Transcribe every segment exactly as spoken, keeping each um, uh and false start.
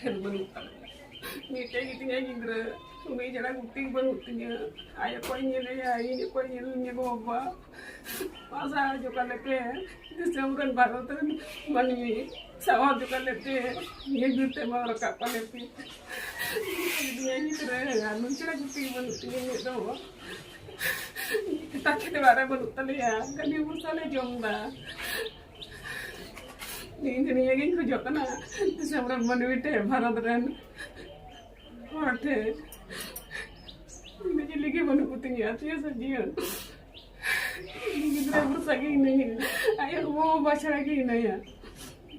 ᱴᱷᱮᱱ ᱵᱟᱹᱱᱩᱜ ᱛᱟᱞᱮᱭᱟ᱾ ᱢᱤᱫᱴᱮᱡ ᱜᱮᱛᱤᱧᱟ ᱜᱤᱫᱽᱨᱟᱹ, ᱩᱱᱤ ᱪᱷᱟᱲᱟ ᱜᱩᱛᱤ ᱵᱟᱹᱱᱩᱜ ᱛᱤᱧᱟ᱾ ᱟᱭᱳ ᱚᱠᱚᱭ ᱧᱮᱞᱮᱭᱟ, ᱤᱧ ᱚᱠᱚᱭ ᱧᱮᱞᱤᱧᱟ ᱜᱚ ᱵᱟᱵᱟ? ᱢᱟ ᱥᱟᱦᱟᱡᱽᱡᱚ ᱠᱟᱞᱮ ᱯᱮ, ᱫᱤᱥᱚᱢ ᱨᱮᱱ ᱵᱷᱟᱨᱚᱛ ᱨᱮᱱ ᱢᱟᱹᱱᱢᱤ ᱥᱟᱦᱟᱡᱽᱡᱚ ᱠᱟᱞᱮ ᱯᱮ, ᱱᱤᱭᱟᱹ ᱵᱤᱨ ᱛᱮ ᱢᱟ ᱨᱟᱠᱟᱵ ᱠᱟᱞᱮ ᱯᱮ᱾ ᱤᱧ ᱜᱤᱫᱽᱨᱟᱹ ᱟᱨ ᱱᱩᱭ ᱪᱷᱟᱲᱟ ᱜᱩᱛᱤ ᱵᱟᱹᱱᱩᱜ ᱛᱤᱧᱟ ᱤᱧᱟᱹᱜ ᱫᱚ᱾ ᱛᱟᱠᱤ ᱫᱚ ᱚᱲᱟᱜ ᱨᱮ ᱵᱟᱹᱱᱩᱜ ᱛᱟᱞᱮᱭᱟ, ᱠᱷᱟᱹᱞᱤ ᱵᱷᱚᱨᱥᱟ ᱞᱮ ᱡᱚᱢ ᱫᱟ᱾ ᱤᱧ ᱫᱚ ᱱᱤᱭᱟᱹ ᱜᱤᱧ ᱠᱷᱚᱡᱚᱜ ᱠᱟᱱᱟ, ᱫᱤᱥᱚᱢ ᱨᱮᱱ ᱢᱟᱹᱱᱢᱤ ᱴᱷᱮᱱ, ᱵᱷᱟᱨᱚᱛ ᱨᱮᱱ ᱦᱚᱲ ᱴᱷᱮᱱ᱾ ᱤᱧ ᱫᱚ ᱪᱤᱞᱤ ᱜᱮ ᱵᱟᱹᱱᱩᱜ ᱠᱚᱛᱤᱧᱟ ᱟᱹᱛᱤᱭᱟᱹ ᱥᱟᱹᱡᱤᱭᱟᱹ᱾ ᱤᱧ ᱜᱤᱫᱽᱨᱟᱹ ᱵᱷᱚᱨᱥᱟ ᱜᱮ ᱦᱤᱱᱟᱹᱧᱟ᱾ ᱟᱭᱳ ᱵᱟᱵᱟ ᱪᱷᱟᱲᱟ ᱜᱮ ᱦᱤᱱᱟᱹᱧᱟ᱾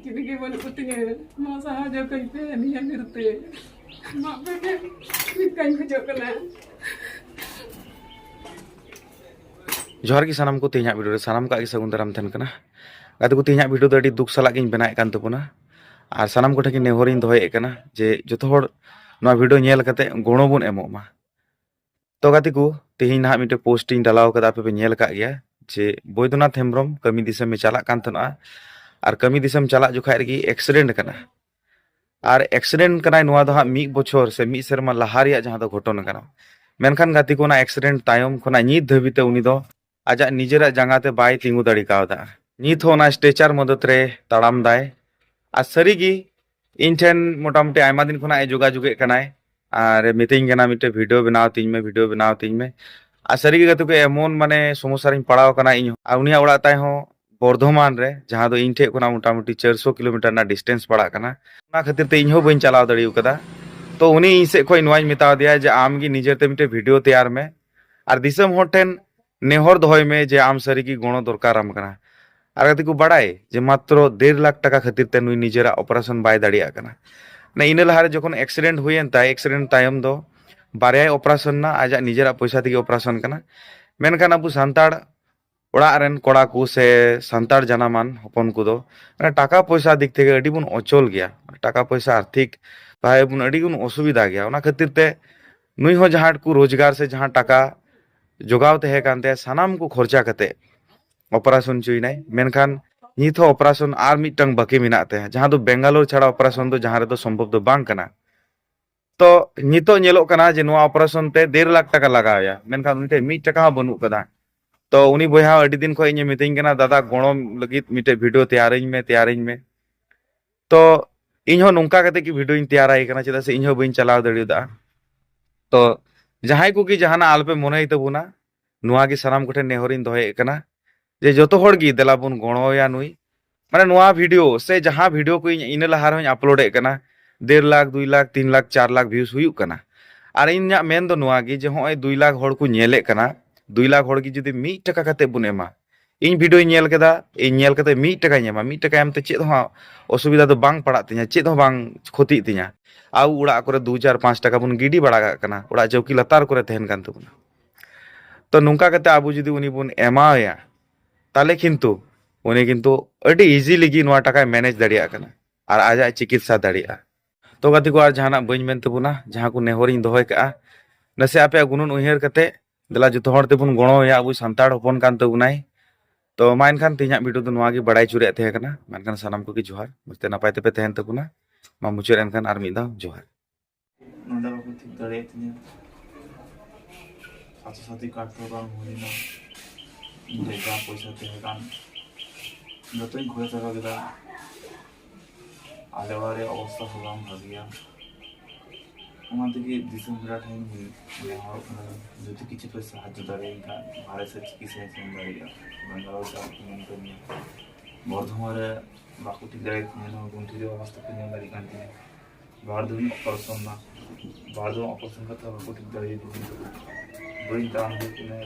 ᱪᱤᱞᱤ ᱜᱮ ᱵᱟᱹᱱᱩᱜ ᱠᱚᱛᱤᱧᱟ᱾ ᱢᱟ ᱥᱟᱦᱟᱡᱽᱡᱚ ᱠᱟᱹᱧ ᱯᱮ ᱱᱤᱭᱟᱹ ᱵᱤᱨ ᱛᱮ᱾ ᱢᱟ ᱟᱯᱮ ᱴᱷᱮᱱ ᱱᱤᱝᱠᱟᱹᱧ ᱠᱷᱚᱡᱚᱜ ᱠᱟᱱᱟ᱾ ᱡᱚᱦᱟᱨ ᱜᱮ ᱥᱟᱱᱟᱢ ᱠᱚ, ᱛᱮᱦᱮᱧᱟᱜ ᱵᱷᱤᱰᱤᱭᱳ ᱨᱮ ᱥᱟᱱᱟᱢ ᱠᱚᱣᱟᱜ ᱜᱮ ᱥᱟᱹᱜᱩᱱ ᱫᱟᱨᱟᱢ ᱛᱟᱦᱮᱱ ᱠᱟᱱᱟ᱾ ᱜᱟᱛᱮ ᱠᱚ, ᱛᱮᱦᱮᱧᱟᱜ ᱵᱷᱤᱰᱤᱭᱳ ᱫᱚ ᱟᱹᱰᱤ ᱫᱩᱠ ᱥᱟᱞᱟᱜ ᱜᱤᱧ ᱵᱮᱱᱟᱣᱮᱫ ᱠᱟᱱ ᱛᱟᱵᱚᱱᱟ᱾ ᱟᱨ ᱥᱟᱱᱟᱢ ᱠᱚᱴᱷᱮᱱ ᱜᱮ ᱱᱮᱦᱚᱨᱤᱧ ᱫᱚᱦᱚᱭᱮᱫ ᱠᱟᱱᱟ ᱡᱮ ᱡᱚᱛᱚ ᱦᱚᱲ ᱱᱚᱣᱟ ᱵᱷᱤᱰᱤᱭᱳ ᱧᱮᱞ ᱠᱟᱛᱮ ᱜᱚᱲᱚ ᱵᱚᱱ ᱮᱢᱚᱜ ᱢᱟ᱾ ᱛᱚ ᱜᱟᱛᱮ ᱠᱚ, ᱛᱮᱦᱮᱧ ᱱᱟᱦᱟᱜ ᱢᱤᱫᱴᱮᱱ ᱯᱳᱥᱴ ᱤᱧ ᱰᱟᱞᱟᱣ ᱠᱟᱫᱟ, ᱟᱯᱮ ᱯᱮ ᱧᱮᱞ ᱟᱠᱟᱫ ᱜᱮᱭᱟ ᱡᱮ ᱵᱳᱭᱫᱚᱱᱟᱛᱷ ᱦᱮᱢᱵᱨᱚᱢ ᱠᱟᱹᱢᱤ ᱫᱤᱥᱚᱢᱮ ᱪᱟᱞᱟᱜ ᱠᱟᱱ ᱛᱟᱦᱮᱱᱟ᱾ ᱟᱨ ᱠᱟᱹᱢᱤ ᱫᱤᱥᱚᱢ ᱪᱟᱞᱟᱜ ᱡᱚᱠᱷᱟᱡ ᱨᱮᱜᱮ ᱮᱠᱥᱤᱰᱮᱱᱴ ᱠᱟᱱᱟ᱾ ᱟᱨ ᱮᱠᱥᱤᱰᱮᱱᱴ ᱠᱟᱱᱟᱭ, ᱱᱚᱣᱟ ᱫᱚ ᱦᱟᱸᱜ ᱢᱤᱫ ᱵᱚᱪᱷᱚᱨ ᱥᱮ ᱢᱤᱫ ᱥᱮᱨᱢᱟ ᱞᱟᱦᱟ ᱨᱮᱭᱟᱜ ᱡᱟᱦᱟᱸ ᱫᱚ ᱜᱷᱚᱴᱚᱱᱟ ᱠᱟᱱᱟ᱾ ᱢᱮᱱᱠᱷᱟᱱ ᱜᱟᱛᱮ ᱠᱚ, ᱚᱱᱟ ᱮᱠᱥᱤᱰᱮᱱᱴ ᱛᱟᱭᱚᱢ ᱠᱷᱚᱱᱟᱜ ᱱᱤᱛ ᱫᱷᱟᱹᱵᱤᱡ ᱛᱮ ᱩᱱᱤ ᱫᱚ ᱟᱡᱟᱜ ᱱᱤᱡᱮᱨᱟᱜ ᱡᱟᱸᱜᱟ ᱛᱮ ᱵᱟᱭ ᱛᱤᱸᱜᱩ ᱫᱟᱲᱮ ᱠᱟᱣᱫᱟ᱾ ᱱᱤᱛ ᱦᱚᱸ ᱚᱱᱟ ᱥᱴᱨᱮᱪᱟᱨ ᱢᱚᱫᱚᱛ ᱨᱮ ᱛᱟᱲᱟᱢ ᱫᱟᱭ᱾ ᱟᱨ ᱥᱟᱹᱨᱤᱜᱮ ᱤᱧ ᱴᱷᱮᱱ ᱢᱚᱴᱟᱢᱩᱴᱤ ᱟᱭᱢᱟ ᱫᱤᱱ ᱠᱷᱚᱱᱟᱜ ᱮ ᱡᱳᱜᱟᱡᱳᱜᱮᱫ ᱠᱟᱱᱟᱭ ᱟᱨ ᱮ ᱢᱤᱛᱟᱹᱧ ᱠᱟᱱᱟ, "ᱢᱤᱫᱴᱮᱡ ᱵᱷᱤᱰᱤᱭᱳ ᱵᱮᱱᱟᱣ ᱛᱤᱧ ᱢᱮ, ᱵᱷᱤᱰᱤᱭᱳ ᱵᱮᱱᱟᱣ ᱛᱤᱧ ᱢᱮ᱾" ᱟᱨ ᱥᱟᱹᱨᱤᱜᱮ ᱜᱟᱛᱮ ᱠᱚ, ᱮᱢᱚᱱ ᱢᱟᱱᱮ ᱥᱚᱢᱚᱥᱥᱟ ᱨᱤᱧ ᱯᱟᱲᱟᱣ ᱠᱟᱱᱟ ᱤᱧ ᱦᱚᱸ᱾ ᱟᱨ ᱩᱱᱤᱭᱟᱜ ᱚᱲᱟᱜ ᱛᱟᱭ ᱦᱚᱸ ᱵᱚᱨᱫᱷᱚᱢᱟᱱ ᱨᱮ, ᱡᱟᱦᱟᱸ ᱫᱚ ᱤᱧ ᱴᱷᱮᱡ ᱠᱷᱚᱱᱟᱜ ᱢᱚᱴᱟᱢᱩᱴᱤ ᱪᱟᱨᱥᱚ ᱠᱤᱞᱳᱢᱤᱴᱟᱨ ᱨᱮᱱᱟᱜ ᱰᱤᱥᱴᱮᱱᱥ ᱯᱟᱲᱟᱜ ᱠᱟᱱᱟ᱾ ᱚᱱᱟ ᱠᱷᱟᱹᱛᱤᱨ ᱛᱮ ᱤᱧ ᱦᱚᱸ ᱵᱟᱹᱧ ᱪᱟᱞᱟᱣ ᱫᱟᱲᱮ ᱠᱟᱫᱟ᱾ ᱛᱚ ᱩᱱᱤ ᱤᱧ ᱥᱮᱫ ᱠᱷᱚᱱ ᱱᱚᱣᱟᱧ ᱢᱮᱛᱟᱣ ᱫᱮᱭᱟ ᱡᱮ ᱟᱢ ᱜᱮ ᱱᱤᱡᱮᱨ ᱛᱮ ᱢᱤᱫᱴᱮᱡ ᱵᱷᱤᱰᱤᱭᱳ ᱛᱮᱭᱟᱨ ᱢᱮ ᱟᱨ ᱫᱤᱥᱚᱢ ᱦᱚᱲ ᱴᱷᱮᱱ ᱱᱮᱦᱚᱨ ᱫᱚᱦᱚᱭ ᱢᱮ ᱡᱮ ᱟᱢ ᱥᱟᱹᱨᱤᱜᱮ ᱜᱚᱲᱚ ᱫᱚᱨᱠᱟᱨᱟᱢ ᱠᱟᱱᱟ᱾ ᱟᱨ ᱜᱟᱛᱮ ᱠᱚ, ᱵᱟᱲᱟᱭ ᱡᱮ ᱢᱟᱛᱨᱚ ᱰᱮᱲ ᱞᱟᱠᱷ ᱴᱟᱠᱟ ᱠᱷᱟᱹᱛᱤᱨ ᱛᱮ ᱱᱩᱭ ᱱᱤᱡᱮᱨᱟᱜ ᱚᱯᱟᱨᱮᱥᱚᱱ ᱵᱟᱭ ᱫᱟᱲᱮᱭᱟᱜ ᱠᱟᱱᱟ᱾ ᱢᱟᱱᱮ ᱤᱱᱟᱹ ᱞᱟᱦᱟᱨᱮ ᱡᱚᱠᱷᱚᱱ ᱮᱠᱥᱤᱰᱮᱱᱴ ᱦᱩᱭᱮᱱ ᱛᱟᱭ, ᱮᱠᱥᱤᱰᱮᱱᱴ ᱛᱟᱭᱚᱢ ᱫᱚ ᱵᱟᱨᱭᱟᱭ ᱚᱯᱟᱨᱮᱥᱚᱱ ᱱᱟ, ᱟᱡᱟᱜ ᱱᱤᱡᱮᱨᱟᱜ ᱯᱚᱭᱥᱟ ᱛᱮᱜᱮ ᱚᱯᱟᱨᱮᱥᱚᱱ ᱠᱟᱱᱟ᱾ ᱢᱮᱱᱠᱷᱟᱱ ᱟᱵᱚ ᱥᱟᱱᱛᱟᱲ ᱚᱲᱟᱜ ᱨᱮᱱ ᱠᱚᱲᱟ ᱠᱚ ᱥᱮ ᱥᱟᱱᱛᱟᱲ ᱡᱟᱱᱟᱢᱟᱱ ᱦᱚᱯᱚᱱ ᱠᱚᱫᱚ ᱢᱟᱱᱮ ᱴᱟᱠᱟ ᱯᱚᱭᱥᱟ ᱫᱤᱠ ᱛᱷᱮᱠᱮ ᱟᱹᱰᱤ ᱵᱚᱱ ᱚᱪᱚᱞ ᱜᱮᱭᱟ, ᱴᱟᱠᱟ ᱯᱚᱭᱥᱟ ᱟᱨᱛᱷᱤᱠ ᱵᱷᱟᱵᱮ ᱵᱚᱱ ᱟᱹᱰᱤ ᱵᱚᱱ ᱚᱥᱩᱵᱤᱫᱷᱟ ᱜᱮᱭᱟ᱾ ᱚᱱᱟ ᱠᱷᱟᱹᱛᱤᱨ ᱛᱮ ᱱᱩᱭ ᱦᱚᱸ ᱡᱟᱦᱟᱸ ᱴᱩᱠᱩ ᱨᱳᱡᱽᱜᱟᱨ ᱥᱮ ᱡᱟᱦᱟᱸ ᱴᱟᱠᱟ ᱡᱚᱜᱟᱣ ᱛᱟᱦᱮᱸ ᱠᱟᱱ ᱛᱟᱭᱟ, ᱥᱟᱱᱟᱢ ᱠᱚ ᱠᱷᱚᱨᱪᱟ ᱠᱟᱛᱮ ᱚᱯᱟᱨᱮᱥᱚᱱ ᱦᱚᱪᱚᱭᱮᱱᱟᱭ᱾ ᱢᱮᱱᱠᱷᱟᱱ ᱱᱤᱛ ᱦᱚᱸ ᱚᱯᱟᱨᱮᱥᱚᱱ ᱟᱨ ᱢᱤᱫᱴᱟᱝ ᱵᱟᱹᱠᱤ ᱢᱮᱱᱟᱜ ᱛᱟᱭᱟ, ᱡᱟᱦᱟᱸ ᱫᱚ ᱵᱮᱝᱜᱟᱞᱳᱨ ᱪᱷᱟᱲᱟ ᱚᱯᱟᱨᱮᱥᱚᱱ ᱫᱚ ᱡᱟᱦᱟᱸ ᱨᱮᱫᱚ ᱥᱚᱢᱵᱷᱚᱵ ᱫᱚ ᱵᱟᱝ ᱠᱟᱱᱟ᱾ ᱛᱚ ᱱᱤᱛᱚᱜ ᱧᱮᱞᱚᱜ ᱠᱟᱱᱟ ᱡᱮ ᱱᱚᱣᱟ ᱚᱯᱟᱨᱮᱥᱚᱱ ᱛᱮ ᱰᱮᱲ ᱞᱟᱠᱷ ᱴᱟᱠᱟ ᱞᱟᱜᱟᱣ ᱟᱭᱟ, ᱢᱮᱱᱠᱷᱟᱱ ᱩᱱᱤ ᱴᱷᱮᱱ ᱢᱤᱫ ᱴᱟᱠᱟ ᱦᱚᱸ ᱵᱟᱹᱱᱩᱜ ᱠᱟᱫᱟ᱾ ᱛᱚ ᱩᱱᱤ ᱵᱚᱭᱦᱟ ᱟᱹᱰᱤ ᱫᱤᱱ ᱠᱷᱚᱱ ᱤᱧᱮ ᱢᱤᱛᱟᱹᱧ ᱠᱟᱱᱟ, "ᱫᱟᱫᱟ, ᱜᱚᱲᱚ ᱞᱟᱹᱜᱤᱫ ᱢᱤᱫᱴᱮᱡ ᱵᱷᱤᱰᱤᱭᱳ ᱛᱮᱭᱟᱨᱟᱹᱧ ᱢᱮ, ᱛᱮᱭᱟᱨᱟᱹᱧ ᱢᱮ᱾" ᱛᱚ ᱤᱧ ᱦᱚᱸ ᱱᱚᱝᱠᱟ ᱠᱟᱛᱮ ᱜᱮ ᱵᱷᱤᱰᱤᱭᱳᱧ ᱛᱮᱭᱟᱨᱟᱭ ᱠᱟᱱᱟ, ᱪᱮᱫᱟᱜ ᱥᱮ ᱤᱧ ᱦᱚᱸ ᱵᱟᱹᱧ ᱪᱟᱞᱟᱣ ᱫᱟᱲᱮᱭᱟᱫᱟ᱾ ᱛᱚ ᱡᱟᱦᱟᱸᱭ ᱠᱚᱜᱮ ᱡᱟᱦᱟᱱᱟᱜ ᱟᱞᱚᱯᱮ ᱢᱚᱱᱮᱭ ᱛᱟᱵᱚᱱᱟ, ᱱᱚᱣᱟ ᱜᱮ ᱥᱟᱱᱟᱢ ᱠᱚᱴᱷᱮᱱ ᱱᱮᱦᱚᱨᱤᱧ ᱫᱚᱦᱚᱭᱮᱫ ᱠᱟᱱᱟ ᱡᱮ ᱡᱚᱛᱚ ᱦᱚᱲ ᱜᱮ ᱫᱮᱞᱟ ᱵᱚᱱ ᱜᱚᱲᱚᱣᱟᱭᱟ ᱱᱩᱭ᱾ ᱢᱟᱱᱮ ᱱᱚᱣᱟ ᱵᱷᱤᱰᱤᱭᱳ ᱥᱮ ᱡᱟᱦᱟᱸ ᱵᱷᱤᱰᱤᱭᱳ ᱠᱚ ᱤᱧ ᱤᱱᱟᱹ ᱞᱟᱦᱟ ᱨᱮᱦᱚᱸᱧ ᱟᱯᱞᱳᱰ ᱮᱫ ᱠᱟᱱᱟ, ᱰᱮᱲ ᱞᱟᱠᱷ, ᱫᱩᱭ ᱞᱟᱠᱷ, ᱛᱤᱱ ᱞᱟᱠᱷ, ᱪᱟᱨ ᱞᱟᱠᱷ ᱵᱷᱤᱭᱩᱥ ᱦᱩᱭᱩᱜ ᱠᱟᱱᱟ᱾ ᱟᱨ ᱤᱧᱟᱹᱜ ᱢᱮᱱ ᱫᱚ ᱱᱚᱣᱟ ᱜᱮ ᱡᱮ ᱦᱚᱸᱜᱼᱚᱭ ᱫᱩᱭ ᱞᱟᱠᱷ ᱦᱚᱲ ᱠᱚ ᱧᱮᱞᱮᱫ ᱠᱟᱱᱟ, ᱫᱩᱭ ᱞᱟᱠᱷ ᱦᱚᱲ ᱜᱮ ᱡᱩᱫᱤ ᱢᱤᱫ ᱴᱟᱠᱟ ᱠᱟᱛᱮ ᱵᱚᱱ ᱮᱢᱟ, ᱤᱧ ᱵᱷᱤᱰᱤᱭᱳᱧ ᱧᱮᱞ ᱠᱮᱫᱟ, ᱤᱧ ᱧᱮᱞ ᱠᱟᱛᱮ ᱢᱤᱫ ᱴᱟᱠᱟᱧ ᱮᱢᱟ, ᱢᱤᱫ ᱴᱟᱠᱟ ᱮᱢ ᱛᱮ ᱪᱮᱫ ᱦᱚᱸ ᱚᱥᱩᱵᱤᱫᱷᱟ ᱫᱚ ᱵᱟᱝ ᱯᱟᱲᱟᱜ ᱛᱤᱧᱟ, ᱪᱮᱫ ᱦᱚᱸ ᱵᱟᱝ ᱠᱷᱚᱛᱤᱜ ᱛᱤᱧᱟ᱾ ᱟᱵᱚ ᱚᱲᱟᱜ ᱠᱚᱨᱮ ᱫᱩ ᱪᱟᱨ ᱯᱟᱸᱪ ᱴᱟᱠᱟ ᱵᱚᱱ ᱜᱤᱰᱤ ᱵᱟᱲᱟ ᱠᱟᱜ ᱠᱟᱱᱟ, ᱚᱲᱟᱜ ᱪᱟᱹᱣᱠᱤ ᱞᱟᱛᱟᱨ ᱠᱚᱨᱮ ᱛᱟᱦᱮᱱ ᱠᱟᱱ ᱛᱟᱵᱚᱱᱟ᱾ ᱛᱚ ᱱᱚᱝᱠᱟ ᱠᱟᱛᱮ ᱟᱵᱚ ᱡᱩᱫᱤ ᱩᱱᱤ ᱵᱚᱱ ᱮᱢᱟᱣᱟᱭᱟ, ᱛᱟᱦᱞᱮ ᱠᱤᱱᱛᱩ ᱩᱱᱤ ᱠᱤᱱᱛᱩ ᱟᱹᱰᱤ ᱤᱡᱤᱞᱤ ᱜᱮ ᱱᱚᱣᱟ ᱴᱟᱠᱟᱭ ᱢᱮᱱᱮᱡᱽ ᱫᱟᱲᱮᱭᱟᱜ ᱠᱟᱱᱟ ᱟᱨ ᱟᱡᱟᱜ ᱪᱤᱠᱤᱛᱥᱟ ᱫᱟᱲᱮᱭᱟᱜᱼᱟ᱾ ᱛᱚ ᱜᱟᱛᱮ ᱠᱚ, ᱟᱨ ᱡᱟᱦᱟᱱᱟᱜ ᱵᱟᱹᱧ ᱢᱮᱱ ᱛᱟᱵᱚᱱᱟ, ᱡᱟᱦᱟᱸ ᱠᱚ ᱱᱮᱦᱚᱨᱤᱧ ᱫᱚᱦᱚᱭ ᱠᱟᱜᱼᱟ, ᱱᱟᱥᱮ ᱟᱯᱮᱭᱟᱜ ᱜᱩᱱᱟᱹᱱ ᱩᱭᱦᱟᱹᱨ ᱠᱟᱛᱮ ᱫᱮᱞᱟ ᱡᱚᱛᱚ ᱦᱚᱲ ᱛᱮᱵᱚᱱ ᱜᱚᱲᱚᱣᱟᱭᱟ, ᱟᱵᱚ ᱥᱟᱱᱛᱟᱲ ᱦᱚᱯᱚᱱ ᱠᱟᱱ ᱛᱟᱵᱚᱱᱟᱭ᱾ ᱛᱚ ᱢᱟ ᱮᱱᱠᱷᱟᱱ ᱛᱮᱦᱮᱧᱟᱜ ᱵᱷᱤᱰᱤᱭᱳ ᱫᱚ ᱱᱚᱣᱟ ᱜᱮ ᱵᱟᱲᱟᱭ ᱦᱚᱪᱚ ᱨᱮᱭᱟᱜ ᱛᱟᱦᱮᱸ ᱠᱟᱱᱟ᱾ ᱢᱟ ᱮᱱᱠᱷᱟᱱ ᱥᱟᱱᱟᱢ ᱠᱚᱜᱮ ᱡᱚᱦᱟᱨ, ᱢᱚᱡᱽ ᱛᱮ ᱱᱟᱯᱟᱭ ᱛᱮᱯᱮ ᱛᱟᱦᱮᱱ ᱛᱟᱵᱚᱱᱟ᱾ ᱢᱟ ᱢᱩᱪᱟᱹᱫ ᱮᱱᱠᱷᱟᱱ ᱟᱨ ᱢᱤᱫ ᱫᱷᱟᱣ ᱡᱚᱦᱟᱨ᱾ ᱱᱚᱰᱮ ᱵᱟᱠᱚ ᱴᱷᱤᱠ ᱫᱟᱲᱮᱭᱟᱜ ᱛᱤᱧᱟᱹ, ᱥᱟᱥᱛᱷᱚ ᱥᱟᱛᱷᱤ ᱠᱟᱨᱰ ᱦᱚᱸ ᱵᱟᱝ ᱦᱩᱭ ᱞᱮᱱᱟ, ᱤᱧ ᱴᱷᱮᱱ ᱡᱟ ᱯᱚᱭᱥᱟ ᱛᱟᱦᱮᱸ ᱠᱟᱱ ᱡᱚᱛᱚᱧ ᱠᱷᱚᱨᱪᱟ ᱪᱟᱵᱟ ᱠᱮᱫᱟ᱾ ᱟᱞᱮ ᱚᱲᱟᱜ ᱨᱮᱭᱟᱜ ᱚᱵᱚᱥᱛᱷᱟ ᱦᱚᱸ ᱵᱟᱝ ᱵᱷᱟᱜᱮᱭᱟ, ᱚᱱᱟ ᱛᱮᱜᱮ ᱫᱤᱥᱚᱢ ᱯᱮᱲᱟ ᱴᱷᱮᱱ ᱱᱮᱦᱚᱨᱚᱜ ᱠᱟᱱᱟ, ᱡᱩᱫᱤ ᱠᱤᱪᱷᱩ ᱯᱮ ᱥᱟᱦᱟᱡᱽᱡᱚ ᱫᱟᱲᱮᱭᱟᱹᱧ ᱠᱷᱟᱱ ᱵᱟᱦᱨᱮ ᱥᱮᱫ ᱪᱤᱠᱤᱛᱥᱟᱧ ᱥᱮᱱ ᱫᱟᱲᱮᱭᱟᱜᱼᱟ᱾ ᱵᱮᱝᱜᱟᱞᱳᱨ ᱪᱟᱞᱟᱜ ᱠᱟᱹᱱᱟᱹᱧ ᱠᱟᱹᱢᱤ, ᱵᱚᱨᱫᱷᱚᱢᱟᱱ ᱨᱮ ᱵᱟᱠᱚ ᱴᱷᱤᱠ ᱫᱟᱲᱮᱭᱟᱜ ᱛᱤᱧᱟᱹ, ᱱᱚᱣᱟ ᱜᱚᱱᱴᱷᱤ ᱨᱮᱭᱟᱜ ᱚᱵᱚᱥᱛᱷᱟ ᱠᱚ ᱧᱮᱞ ᱫᱟᱲᱮᱭᱟᱜ ᱠᱟᱱ ᱛᱤᱧᱟᱹ᱾ ᱵᱟᱨ ᱫᱤᱱ ᱚᱯᱟᱨᱮᱥᱚᱱ ᱱᱟ, ᱵᱟᱨ ᱫᱤᱱ ᱚᱯᱟᱨᱮᱥᱚᱱ ᱠᱟᱛᱮ ᱵᱟᱠᱚ ᱴᱷᱤᱠ ᱫᱟᱲᱮᱭᱟᱹᱧ ᱠᱟᱱᱟ᱾ ᱵᱟᱹᱧ ᱛᱟᱲᱟᱢ ᱫᱟᱲᱮᱭᱟᱜ ᱠᱟᱱᱟ,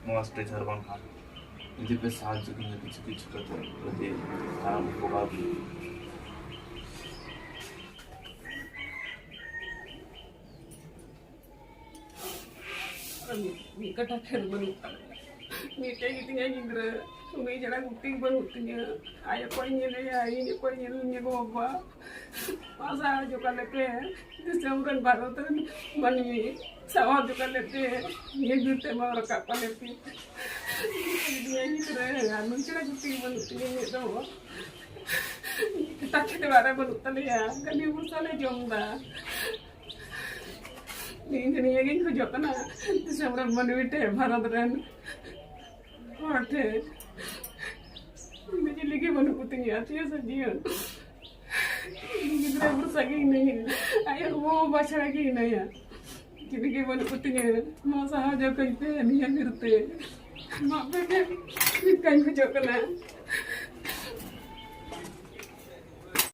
ᱱᱚᱣᱟ ᱥᱴᱨᱮᱪᱟᱨ ᱵᱟᱝᱠᱷᱟᱱ᱾ ᱡᱩᱫᱤ ᱯᱮ ᱥᱟᱦᱟᱡᱽᱡᱚ ᱠᱤᱧᱟ ᱠᱤᱪᱷᱩ ᱠᱤᱪᱷᱩ ᱠᱟᱛᱮ, ᱟᱹᱰᱤ ᱛᱟᱲᱟᱢ ᱩᱯᱚᱠᱟᱨ ᱦᱩᱭᱩᱜᱼᱟ᱾ ᱢᱤᱫ ᱠᱟᱴᱟ ᱠᱷᱮᱛ ᱵᱟᱹᱱᱩᱜ ᱛᱟᱞᱮᱭᱟ᱾ ᱢᱤᱫᱴᱮᱡ ᱜᱮᱛᱤᱧᱟ ᱜᱤᱫᱽᱨᱟᱹ, ᱩᱱᱤ ᱪᱷᱟᱲᱟ ᱜᱩᱛᱤ ᱵᱟᱹᱱᱩᱜ ᱛᱤᱧᱟᱹ᱾ ᱟᱡ ᱚᱠᱚᱭ ᱧᱮᱞᱮᱭᱟ, ᱤᱧ ᱚᱠᱚᱭ ᱧᱮᱞᱤᱧᱟ ᱜᱚ ᱵᱟᱵᱟ? ᱢᱟ ᱥᱟᱦᱟᱡᱽᱡᱚ ᱠᱟᱞᱮ ᱯᱮ, ᱫᱤᱥᱚᱢ ᱨᱮᱱ ᱵᱷᱟᱨᱚᱛ ᱨᱮᱱ ᱢᱟᱹᱱᱢᱤ ᱥᱟᱦᱟᱡᱽᱡᱚ ᱠᱟᱞᱮ ᱯᱮ, ᱱᱤᱭᱟᱹ ᱵᱤᱨ ᱛᱮ ᱢᱟ ᱨᱟᱠᱟᱵ ᱠᱟᱞᱮ ᱯᱮ᱾ ᱜᱤᱫᱽᱨᱟᱹ ᱟᱨ ᱱᱩᱭ ᱪᱷᱟᱲᱟ ᱜᱩᱛᱤ ᱵᱟᱹᱱᱩᱜ ᱛᱤᱧᱟᱹ ᱤᱧᱟᱹᱜ ᱫᱚ᱾ ᱛᱟᱠᱤ ᱫᱚ ᱚᱲᱟᱜ ᱨᱮ ᱵᱟᱹᱱᱩᱜ ᱛᱟᱞᱮᱭᱟ, ᱠᱟᱹᱢᱤ ᱵᱷᱚᱨᱥᱟ ᱞᱮ ᱡᱚᱢ ᱮᱫᱟ᱾ ᱤᱧ ᱫᱚ ᱱᱤᱭᱟᱹ ᱜᱤᱧ ᱠᱷᱚᱡᱚᱜ ᱠᱟᱱᱟ ᱫᱤᱥᱚᱢ ᱨᱮᱱ ᱢᱟᱹᱱᱢᱤ ᱴᱷᱮᱱ, ᱵᱷᱟᱨᱚᱛ ᱨᱮᱱ ᱦᱚᱲ ᱴᱷᱮᱱ᱾ ᱤᱧ ᱫᱚ ᱪᱤᱞᱤ ᱜᱮ ᱵᱟᱹᱱᱩᱜ ᱠᱚᱛᱤᱧᱟ ᱟᱹᱛᱤᱭᱟᱹ ᱥᱟᱹᱡᱤᱭᱟᱹ᱾ ᱤᱧ ᱜᱤᱫᱽᱨᱟᱹ ᱵᱷᱚᱨᱥᱟ ᱜᱮ ᱦᱤᱱᱟᱹᱧᱟ, ᱟᱭᱳ ᱵᱟᱵᱟ ᱪᱷᱟᱲᱟ ᱜᱮ ᱦᱤᱱᱟᱹᱧᱟ᱾ ᱪᱤᱞᱤ ᱜᱮ ᱵᱟᱹᱱᱩᱜ ᱠᱚᱛᱤᱧᱟ, ᱢᱟ ᱥᱟᱦᱟᱡᱽᱡᱚ ᱠᱟᱹᱧ ᱯᱮ ᱱᱤᱭᱟᱹ ᱠᱷᱟᱹᱛᱤᱨ ᱛᱮ᱾ ᱢᱟ ᱟᱯᱮ ᱴᱷᱮᱱ ᱢᱤᱫᱴᱟᱝ ᱠᱷᱚᱡᱚᱜ ᱠᱟᱱᱟ᱾